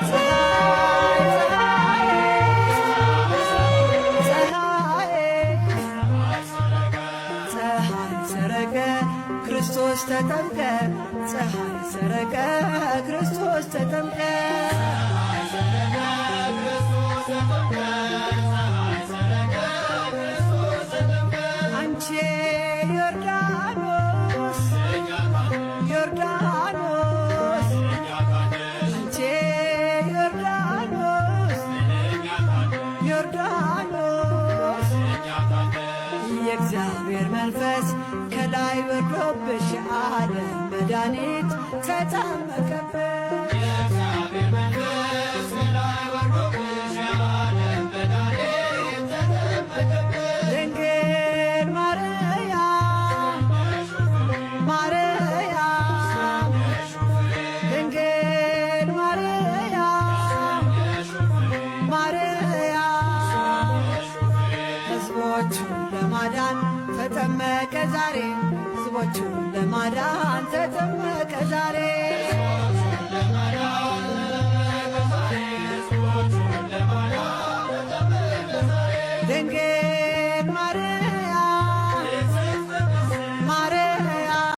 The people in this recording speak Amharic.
ፀሐይ ፀሐይ ፀሐይ ፀሐይ ሰረቀ ክርስቶስ ተጠምቀ፣ ፀሐይ ሰረቀ ክርስቶስ ተጠምቀ። አንቺ ዮርዳኖስ ዮርዳኖስ፣ አንቺ ዮርዳኖስ ዮርዳኖስ፣ የእግዚአብሔር መንፈስ ከላይ ወርዶብሽ የዓለም መድኃኒት ተጠመቀብሽ። የእግዚአብሔር መንፈስ ከላይ ወርዶብሽ የዓለም መድኃኒት ተጠመቀብሽ። ድንግል ማርያም ማርያም፣ ድንግል ማርያም ማርያም፣ ሕዝቦቹን ለማዳን ተጠመቀ ዛሬ፣ ሕዝቦቹን ለማዳን ተጠመቀ ዛሬ። ድንግል